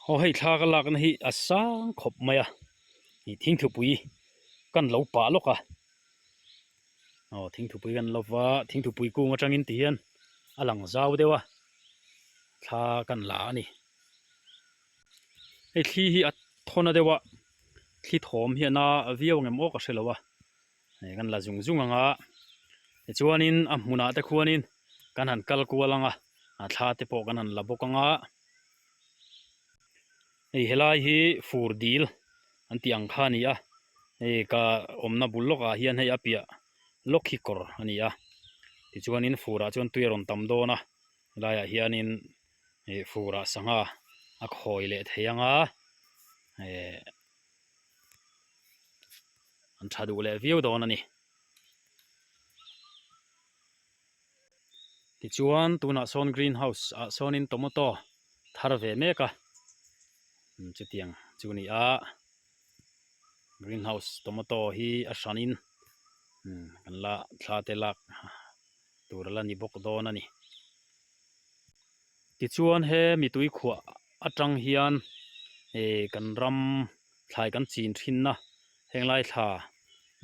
Aw hei thla ka lakna hi a sang khawp mai a ih thingthupui kan lo pah lawk a aw thingthupui kan lo va thingthupui kung atangin ti hian a lang zau deuh a thla kan la a ni hei thli hi a thawn a deuh a thli thawm hian a viau ang em aw ka hre lo a. Hei kan la zung zung ang a tichuanin a hmunah te khuanin kan han kal kual ang a a thla te pawh kan han la bawk ang a hei helai hi fur dil an tih ang kha a ni a hei ka awmna bul lawkah hian hei a piah lawk hi kawr a ni a tichuanin furah chuan tui a rawn tam dawn a helaiah hianin ih furah sangha a khawi leh thei ang a eh. An tha duh leh viau dawn a ni. Tichuan tunah sawn green house ah sawnin tomato thar ve mek a chutiang chu a ni a green house tomato hi a hranin kan la thla te lak tur a la ni bawk dawn a ni. Tichuan he mitui khuah atang hian ih kan ram thlai kan chin thin a henglai thla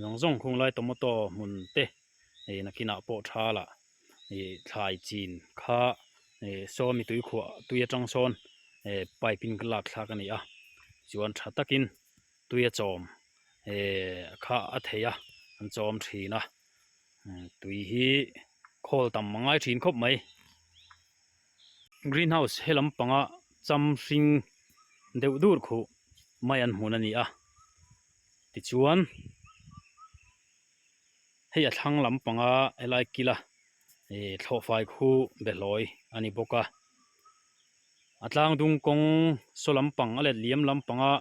zawng zawng khunglai tomato hmun te ih nakinah pawh tha lah ih thlai chin kha ih saw mitui khuah tui atang sawn ih pipe in ka lak thlak a ni a chuan tha takin tui a chawm ih kha a thei a an chawm thin a. Tui hi khawl tam a ngai thin khawp mai green house he lampanga cham hring deuh dur khuh mai an hmun a ni a tichuan hei a thlang lampanga helai kila ih thlawhfai khu behlawi a ni bawk a a tlang dung kawng saw lampang a let liam lampanga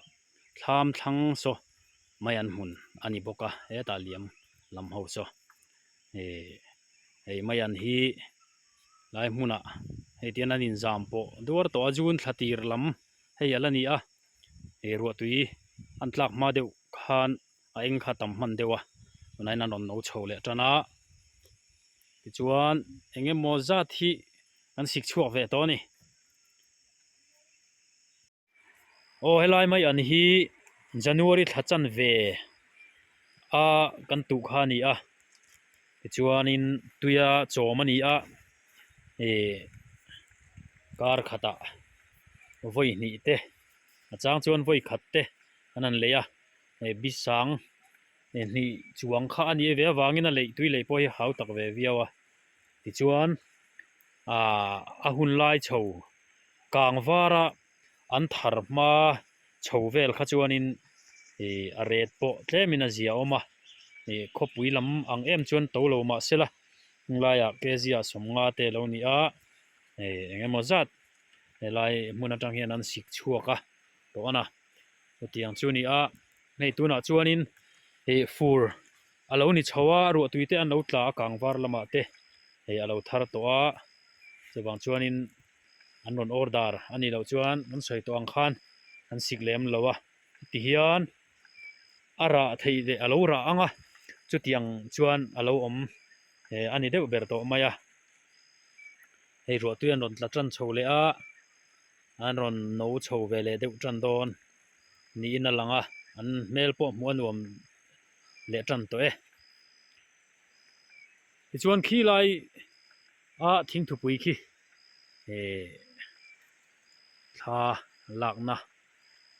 thlam thlang saw mai an hmun a ni bawk a hetah liam lam ho saw ih hei mai an hi lai hmunah hei tian an inzam pawh duar tawh a june thla tir lam hei a la ni a ih ruahtui an tlak hma deuh khan a eng kha tam hman deuh a tunah hian an rawn no chho leh tan a tichuan eng emaw zat hi an sik chhuak ve tawh a ni. Aw helai mai an hi January thla chanve a kan tuh kha a ni a tichuanin tuia chawm a ni a ih kar khatah vawi hnih te a chang chuan vawi khat te an han lei a hei bisang hnih chuang kha a nih ve avangin a leih tui leih pawh hi a hau tak ve viau a tichuan ahh a hun lai chho kang vara an thar hma chho vel kha chuanin ih a ret pawh tlemin a zia awm a ih khawpui lam ang em chuan to lo mah se la heng laiah kg ah sawmnga te a lo ni a ih eng emaw zat helai hmun atang hian an sik chhuak a tawh a na chutiang chu a ni a hei tunah chuanin ih fur a lo ni chho a ruahtui te an lo tla a kang var lamah te hei a lo thar tawh a chuvang chuanin an rawn order a nih loh chuan an sawi tawh ang khan an sik lem lo a tihian a rah theih leh a lo rah ang a chutiang chuan a lo awm eh a ni deuh ber tawh mai a hei ruahtui an rawn tla tan chho leh a an rawn no chho ve leh deuh tan dawn niin a lang a an hmel pawh hmuh a nuam leh tan tawh e tichuan khi lai a thingthupui khi eh thla lakna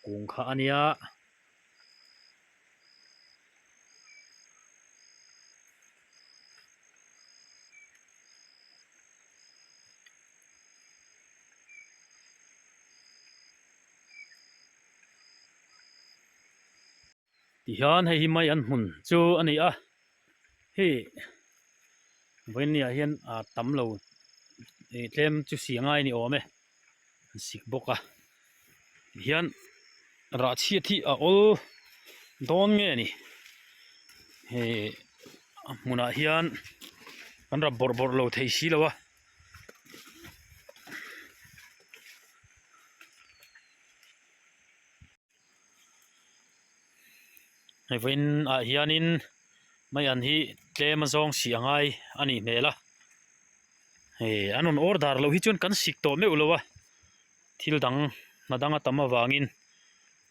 kung kha a nia. Tihian hei hi mai an hmun chu a ni a hei vawinia hian a tam lo ih tlem chu si a ngai a ni awm e an sik bawk a tihian rah chhiat hi a awl dawn nge ni hei a hmunah hian an rap bawrh bawrh lo thei si lo a. Hei vawiin ah hianin mai an hi tlem a zawng si a ngai a nih hmel a hei an rawn order loh hi chuan kan sik tawh meuh lo a thil dang. hna dang a tam avangin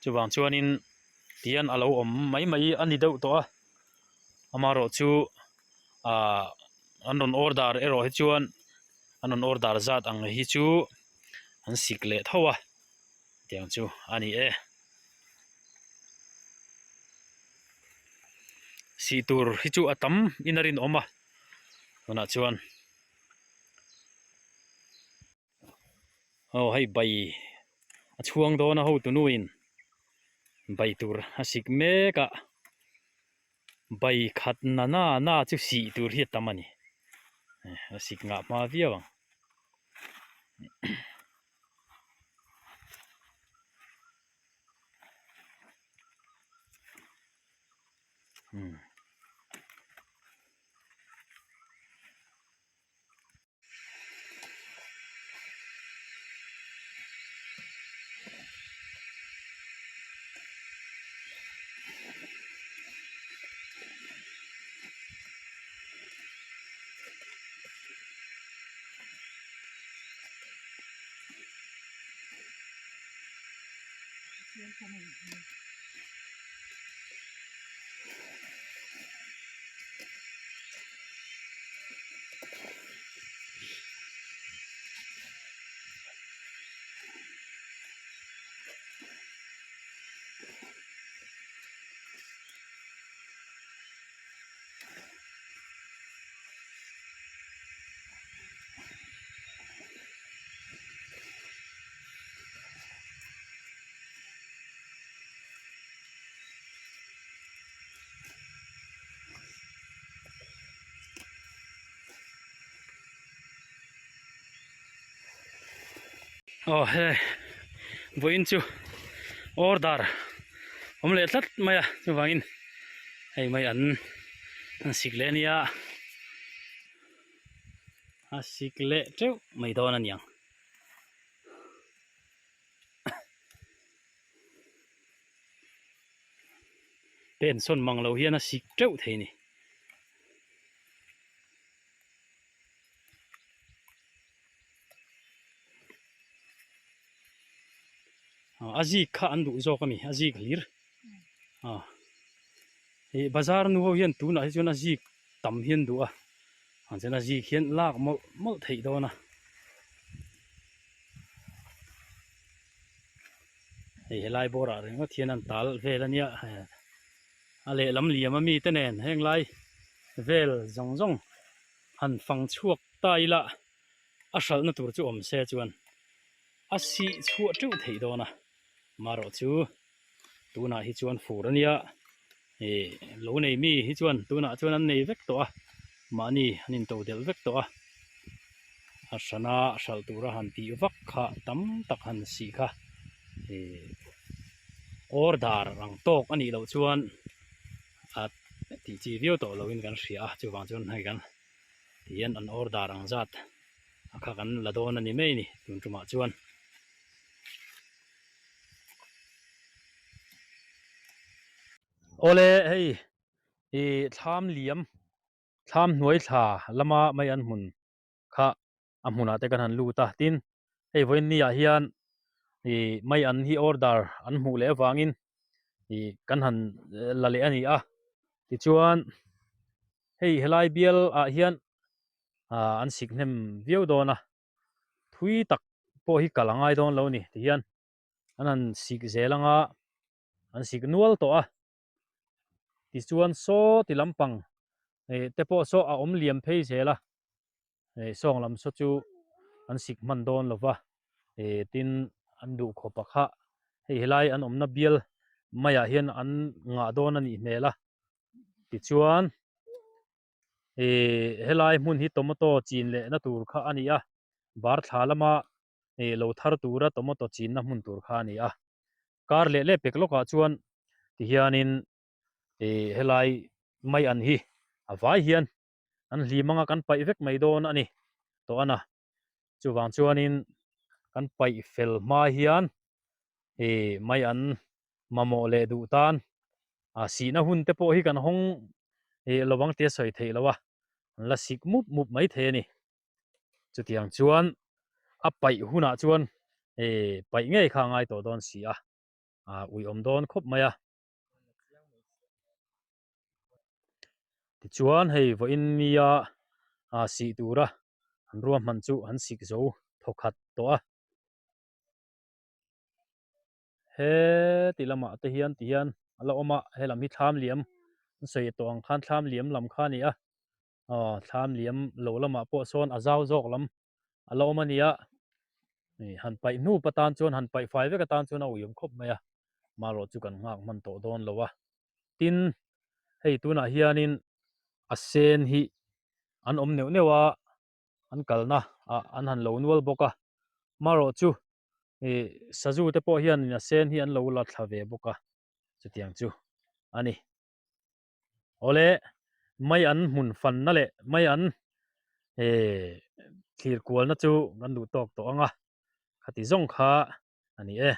chuvang chuanin tihian a lo awm mai mai a ni deuh tawh a amaherawhchu ahh an rawn order erawh hi chuan an rawn order zat ang hi chu an sik leh tho a tiang chu a ni e. Sih tur hi chu a tam in a rinawm a tunah chuan aw hei bai a chhuang dawn a hotu nu in bai tur a sik mek a bai khat na na na chu sih tur hi a tam a ni a sik ngah hma viau ang. Aw he vawiin chu order awm leh tlat mai a chuvangin hei mai an an sik leh a nia a sik leh teuh mai dawn a niang. Pen sawn mang lo hian a sik teuh thei a ni. A zik kha an duh zawk a ni a zik hlir ah ih bazar nu ho hian tunah hi chuan a zik tam hi an duh a ah chuan a zik hian lak mawlh mawlh theih dawn a hei helai bawrah ringawt hian an tal vel a nia a lehlam liam ami te nen heng lai vel zawng zawng han fang chhuak ta ila a hralhna tur chu awm se chuan a sih chhuah teuh theih dawn a marawh chu tunah hi chuan fur a nia ih lo nei mi hi chuan tunah chuan an nei vek tawh a mahni an in to delh vek tawh a a hrana hralh tura han tih vak kha tam tak han sih kha ih order ang tawk a nih loh chuan a tih chi viau tawh loin kan hria a chuvang chuan hei kan tihian an order ang zat a kha kan la dawn a ni mai a ni tun tumah chuan. Awle hei ih thlam liam thlam hnuai thla lama mai an hmun kha a hmunah te kan han lut a tin hei vawiin ni ah hian ih mai an hi order an hmuh leh avangin ih kan han la leh a ni a tichuan hei helai bial ah hian ah an sik hnem viau dawn a thui tak pawh hi kal a ngai dawn lo a ni tihian an han sik zel anga an sik nual tawh a tichuan saw ti lampang eh te pawh saw a awm liam phei zel a eh sawng lam saw chu an sik hman dawn lo va eh tin an duh khawp a kha hei helai an awmna bial maiah hian an ngah dawn a nih hmel a tichuan eh helai hmun hi tomato chin lehna tur kha a ni a bar thla lama eh lo thar tura tomato chinna hmun tur kha a ni a kar leh leh pek lawkah chuan tihianin eh helai mai an hi a vai hian an hlim anga kan paih vek mai dawn a ni tawh a na chuvang chuanin kan paih fel hma hian eh mai an mamawh leh duh tan a sihna hun te pawh hi kan hawng eh lovang tia sawi theih loh a an la sik mup mup mai thei a ni chutiang chuan a paih hunah chuan. Hei paih ngei kha a ngai tawh dawn si a, ah ui awm dawn khawp mai a. Tichuan hei vawiin nia ah sih tura an ruahman chu an sik zo thawkhat tawh a. Heti lamah te hian ti hian a la awm a, helam hi thlam liam an sawi tawh ang khan thlam liam lam kha a ni a, aw thlam liam lo lamah pawh sawn a zau zawk lam a la awm a ni a, han paih hnup atan chuan han paih fai vek atan chuan a uiawm khawp mai a, marawh chu kan nghak hman tawh dawn lo a, tin hei tunah hianin a sen hi an awm neuh neuh a. an kalna ah an han lo nual bawk a marawh chu ih sazu te pawh hian a sen hi an lo la thla ve bawk a chutiang chu a ni awle mai an hmun fanna leh mai an eh thlir kualna chu kan duh tawk tawh ang a khati zawng kha a ni e.